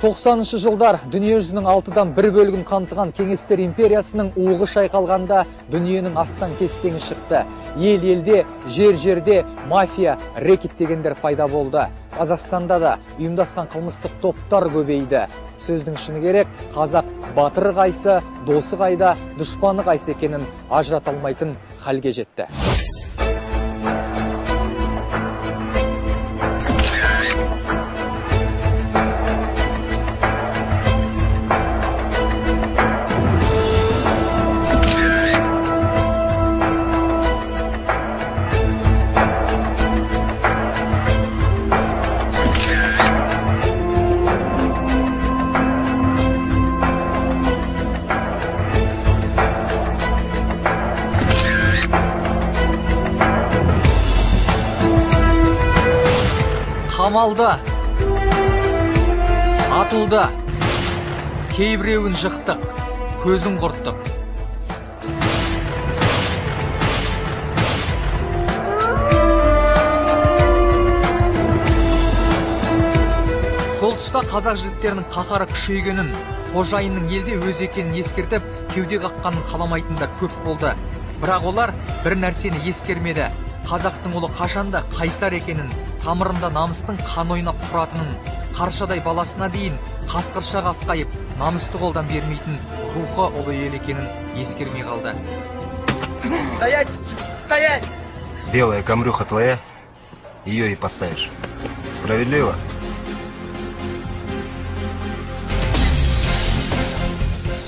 90-шы жылдар дүниежүзінің 6-дан 1 бөлігін қамтыған Кеңестер империясының уығы шайқалғанда дүниенің астан кестеңі шықты. Ел-елде, жер-жерде мафия, рэкет дегендер пайда болды. Қазақстанда да ұйымдасқан қылмыстық топтар көбейді. Сөздің шыны керек, қазақ батыры қайсы, досы қайда, дұшпаны қайсы екенін ажырата алмайтын халге жетті. Қамалды, атылды, кейбіреуін жықтық, көзін құрттық. Сол тұста қазақ жігіттерінің қаһары күшейгенін, қожайынның елде өз екенін ескертіп, кеуде қаққанын қаламайтындар көп болды. Бірақ олар бір нәрсені ескермеді. Қазақтың ұлы қашанда қайсар екенін, тамырында намыстың қан ойнап тұратынын, қаршадай баласына дейін қасқырша қасқайып, намысты қолдан бермейтін рухы ұлы ел екенін ескермей қалды. Стоять! Стоять! Белая камрюха твоя, ее и поставишь. Справедливо?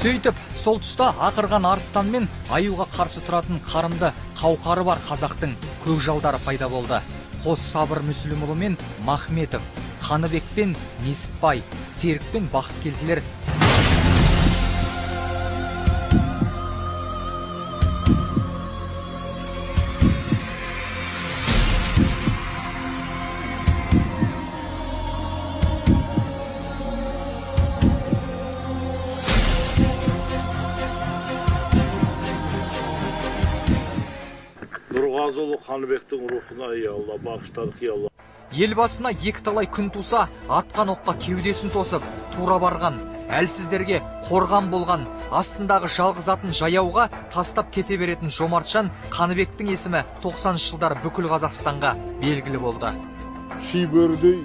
Сөйтіп, сол тұста ақырған арыстан мен аюға қарсы тұратын қарымды қауқары бар қазақтың көкжалдары пайда болды. Қос Сабыр Мүсілімұлы мен Махметов, Қаныбек пен Несіпбай, Серік пен Бақыткелділер Нұрғазыұлы Қаныбектің рухына, ей Алла, бағыштадық, ей Алла. Елбасына екі талай күн туса, атқан оққа кеудесін тосып, тура барған, әлсіздерге қорған болған, астындағы жалғыз атын жаяуға тастап кете беретін жомартжан Қаныбектің есімі 90-шы жылдары бүкіл Қазақстанға белгілі болды. Шибөрідей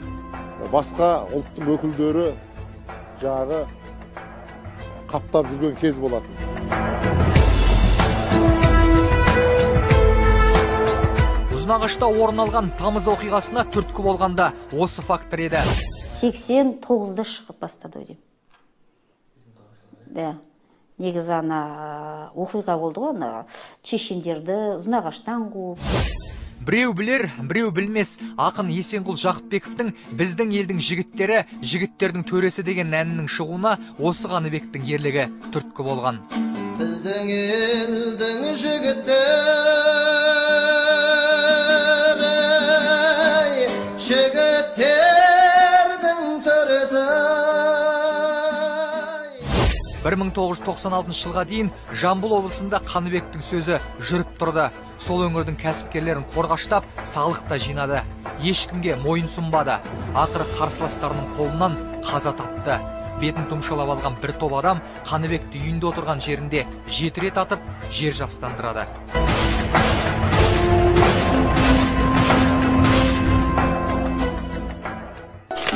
басқа ұлттың өкілдері жаңағы қаптап жүрген кез болатын. Ұзынағашта орын алған тамыз оқиғасына түрткі болғанда осы фактор еді. 89-да шығып бастады деймін. Да. Негізі ана оқиға болды ғой, ана чешендерді Ұзынағаштан қуып. Біреу білер, біреу білмес, ақын Есенқұл Жақыпбековтің біздің елдің жігіттері, жігіттердің төресі деген әнінің шығуына осы Қаныбектің ерлігі түрткі болған. Біздің елдің жігіттері, жігіттердің төресі. 1996 жылға дейін Жамбыл облысында Қаныбектің сөзі жүріп тұрды. Сол өңірдің кәсіпкерлерін қорғаштап, салық та жинады. Ешкімге мойын сұнбады. Ақыры қарсыластарының қолынан қаза тапты. Бетін тұмшалап алған бір топ адам Қаныбекті үйінде отырған жерінде 7 рет атып, жер жастандырады.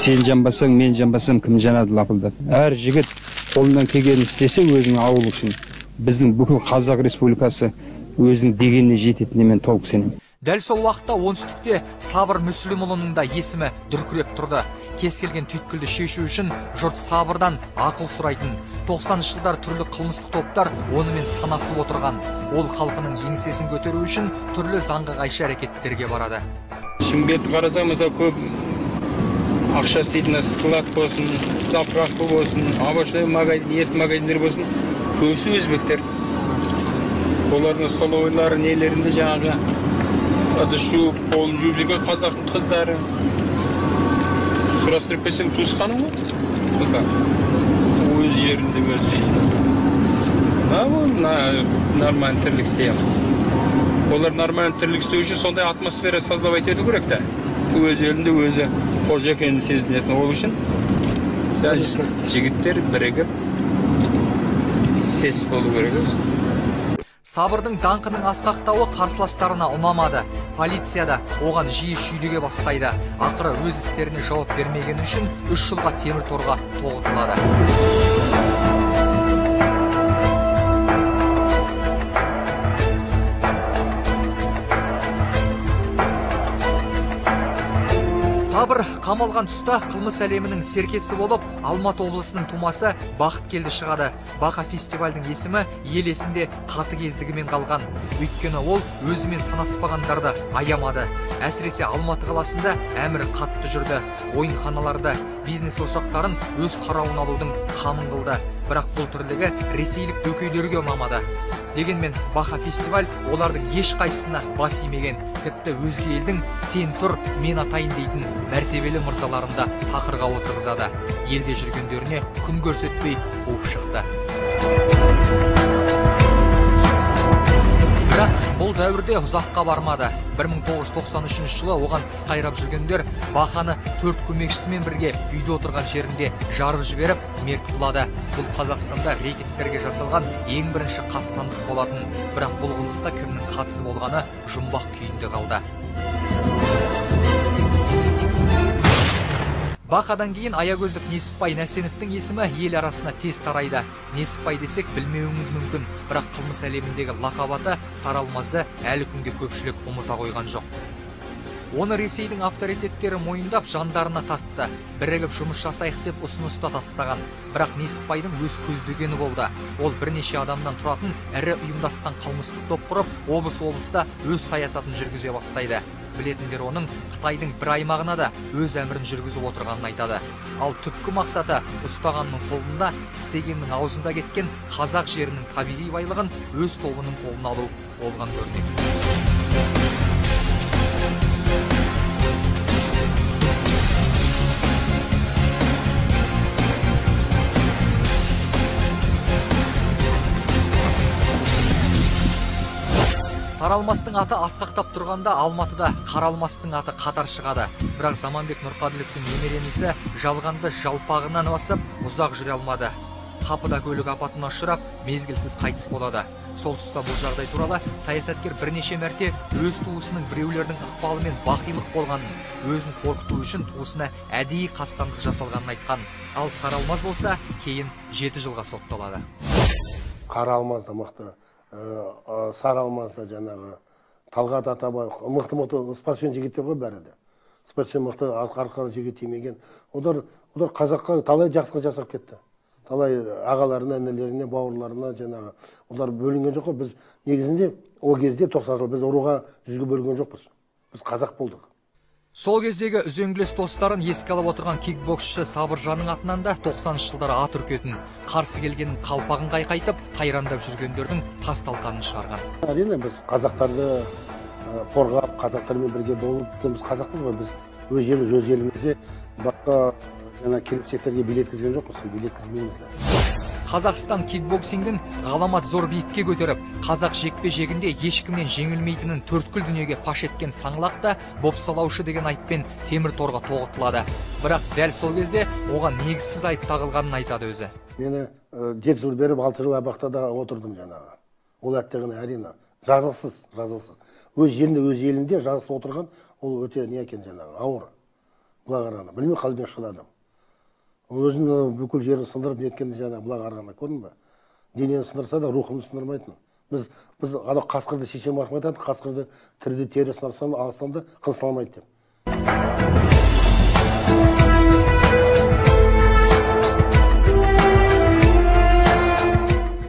Сен жанбасаң, мен жанбасам, кім жанады лапылдап. Әр жігіт қолынан келгенін істесе өзінің ауылы үшін, біздің бүкіл Қазақ Республикасы өзінің дегеніне жететініне мен толық сенемін. Дәл сол уақытта оңтүстікте Сабыр Мүсілімұлының да есімі дүркіреп тұрды. Кез келген түйткілді шешу үшін жұрт Сабырдан ақыл сұрайтын. 90-шы жылдар түрлі қылмыстық топтар онымен санасып отырған. Ол халқының еңсесін көтеру үшін түрлі заңға қайшы әрекеттерге барады. Шымкентті қарасаң, мысалы, көп ақша істейтін склад болсын, заправка болсын, овощной магазин, ет магазиндер болсын, көбісі өзбектер. Олардың столовыйлары, нелерінде жаңағы ыдыс жуып, қолын жуып жүрген қазақтың қыздары. Сұрастырып келсең, туысқаның ғой, қыздар. Өз жерінде өз жейді. Ол нормальный тірлік істей алмайды. Олар нормальный тірлік істеу үшін сондай атмосфера создавать ету керек та. Өз елінде өзі қожа екенін сезінетін. Ол үшін Жігіттер бірігіп сес болу керек. Сабырдың даңқының асқақтауы қарсыластарына ұнамады. Полицияда оған жиі шүйліге бастайды. Ақыры өз істеріне жауап бермегені үшін 3 жылға темір торға тоғытылады. Сабыр қамалған тұста қылмыс әлемінің серкесі болып, Алматы облысының тумасы Бақыткелді шығады. Бақа фестивальдің есімі ел есінде қатыгездігімен қалған. Өйткені ол өзімен санаспағандарды аямады. Әсіресе Алматы қаласында әмірі қатты жүрді. Ойынханаларды, бизнес ошақтарын өз қарауына алудың қамын қылды. Бірақ бұл тірлігі ресейлік дөкейлерге ұнамады. Дегенмен Бақа фестиваль олардың ешқайсысына бас имеген. Тіпті өзге елдің сен тұр, мен атайын дейтін мәртебелі мырзаларында тақырға отырғызады. Елде жүргендеріне күн көрсетпей қуып шықты. Бірақ бұл дәуірде ұзаққа бармады. 1993 жылы оған тіс қайрап жүргендер Бақаны 4 көмекшісімен бірге үйде отырған жерінде жарып жіберіп, мерт қылады. Бұл Қазақстанда рекеттерге жасалған ең бірінші қастандық болатын. Бірақ бұл қылмысқа кімнің қатысы болғаны жұмбақ күйінде қалды. Бақадан кейін аягөздік Несіпбай Нәсеновтің есімі ел арасына тез тарайды. Несіпбай десек білмеуіңіз мүмкін, бірақ қылмыс әлеміндегі лақап аты Сары Алмазды әлі күнге көпшілік ұмыта қойған жоқ. Оны Ресейдің авторитеттері мойындап жандарына тартты. Бірігіп жұмыс жасайық деп ұсыныс та тастаған. Бірақ Несіпбайдың өз көздегені болды. Ол бірнеше адамнан тұратын ірі ұйымдасқан қылмыстық топ құрып, облыс-облыста өз саясатын жүргізе бастайды. Білетіндер оның Қытайдың бір аймағына да өз әмірін жүргізіп отырғанын айтады. Ал түпкі мақсаты ұстағанның қолында, тістегеннің аузында кеткен қазақ жерінің табиғи байлығын өз тобының қолына алу болған көрінеді. Сары Алмастың аты асқақтап тұрғанда Алматыда Қара Алмастың аты қатар шығады. Бірақ Заманбек Нұрқаділовтің немере інісі жалғанды жалпағынан басып ұзақ жүре алмады. Қапыда көлік апатына ұшырап, мезгілсіз қайтыс болады. Сол тұста бұл жағдай туралы саясаткер бірнеше мәрте өз туысының біреулердің ықпалымен бақилық болғанын, өзін қорқыту үшін туысына әдейі қастандық жасалғанын айтқан. Ал Сары Алмаз болса, кейін 7 жылға сотталады. Қара Алмаз да мықты, Сары Алмаз да жаңағы Талғат Атабаев мықты-мықты спортсмен жігіттер ғой бәрі де. Спортсмен мықты, арқары жігіт тимеген. Олар қазаққа талай жақсылық жасап кетті. Талай ағаларына, інілеріне, бауырларына жаңағы. Олар бөлінген жоқ қой. Біз негізінде ол кезде 90 жыл біз ұруға жүзге бөлінген жоқпыз. Біз қазақ болдық. Сол кездегі үзеңгілес достарын еске алып отырған кикбоксшы Сабыржанның атынан да 90 жылдары ат үркетін, қарсы келгеннің қалпағын қайқайтып, қайрандап жүргендердің тас талқанын шығарған. Әрине біз қазақтарды қорғап, қазақтармен бірге болып, біз қазақпыз ғой, біз өз жеріміз, өз елімізде басқа жаңа келімсектерге билеткізген жоқпыз, билеткізбейміз де. Қазақстан кикбоксингін ғаламат зор биікке көтеріп, қазақ жекпе-жегінде ешкімнен жеңілмейтінін төрткүл дүниеге паш еткен саңлақ та бопсалаушы деген айыппен темір торға тоғытылады. Бірақ дәл сол кезде оған негізсіз айып тағылғанын айтады өзі. Мені 7 жыл беріп, 6 жыл абақтыда отырдым жаңағы. Ол әттегені әрине жазықсыз, жазықсыз. Өз жерінде, өз елінде жазықсыз отырған ол өте не екен жаңағы, ауыр. Былай қарағанда, білмей қалден шыдадым. Өзінің бүкіл жерін сындырып неткен жаңағы былай қарағанда, көрдің бе? Денені сындырса да рухымды сындырмайтын. Біз ана қасқырды шешем арқылы айтады, қасқырды тіріде тері сындырсаң, алсаң да қынсыламайды деп.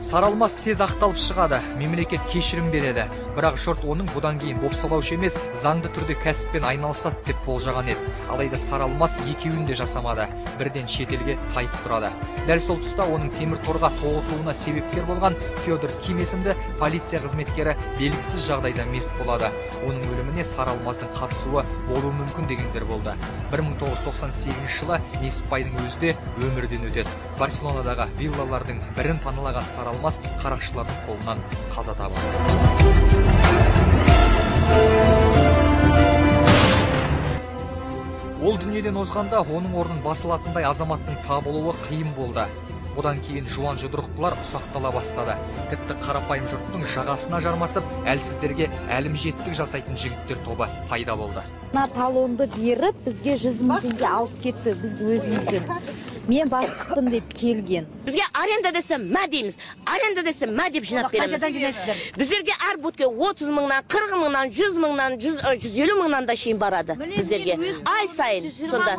Сары Алмас тез ақталып шығады, мемлекет кешірім береді. Бірақ жұрт оның бұдан кейін бопсалаушы емес, заңды түрде кәсіппен айналысады деп болжаған еді. Алайда Сары Алмас екеуін де жасамады, бірден шетелге тайып тұрады. Дәл сол тұста оның темір торға тоғытылуына себепкер болған Федор Ким есімді полиция қызметкері белгісіз жағдайда мерт болады. Оның өліміне Сары Алмаздың қатысуы болуы мүмкін дегендер болды. 1998 жылы Несіпбайдың өзі де өмірден өтеді. Барселонадағы виллалардың бірін паналаған Сары Алмаз қарақшылардың қолынан қаза табады. Ол дүниеден озғанда оның орнын басылатындай азаматтың табылуы қиын болды. Одан кейін жуан жұдырықтылар ұсақтала бастады. Тіпті қарапайым жұрттың жағасына жармасып, әлсіздерге әлімжеттік жасайтын жігіттер тобы пайда болды. Мына талонды беріп, бізге 100 мың теңге алып кетті біз өзімізден. Мен бастықпын деп келген. Бізге аренда десе мә дейміз, аренда десе мә деп жинап береміз. Біздерге әр будке 30 мыңнан, 40 мыңнан, 100 мыңнан, 150 мыңнан да шейін барады біздерге. Ай сайын сонда.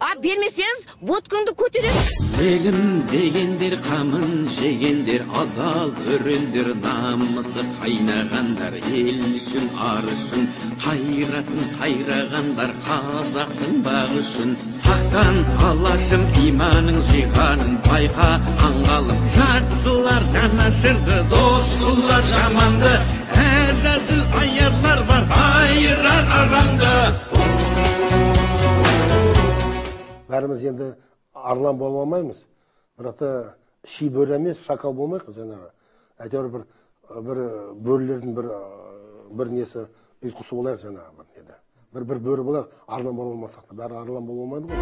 А бермесеңіз, будкаңды көтереді. Елім дегендер қамын жегендер, адал өрендер, намысы қайнағандар, ел үшін, ар үшін, қайратын қайрағандар, қазақтың бағы үшін. Сақтан алашым, иманың жиғаның, байқа аңғалым, жаттылар жанашырды, досқылар жаманды, әзәзіл аярлар бар, айырар араңды. Бәріміз енді арлан бола алмаймыз, бірақ та ши бөрі емес, шакал болмайық жаңағы. Әйтеуір бір бөрілердің бір несі ұйытқысы болайық жаңағы бір неде. Бір бөрі болайық, арлан бола алмасақ та, бәрі арлан бола алмайды ғой.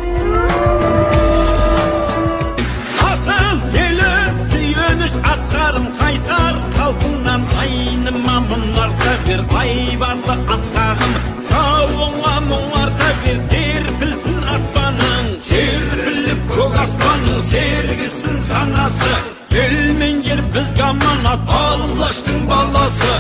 Асыл елім, сүйеніш асқарым, қайсар қалпыңнан айныма мұнарта бер, айбарлы асқағым, жауыңа мұңарта бер, серпілсін аспаның, серпіліп көк аспанның сергісін санасы, ел мен жер бізге аманат, Аллаштың баласы.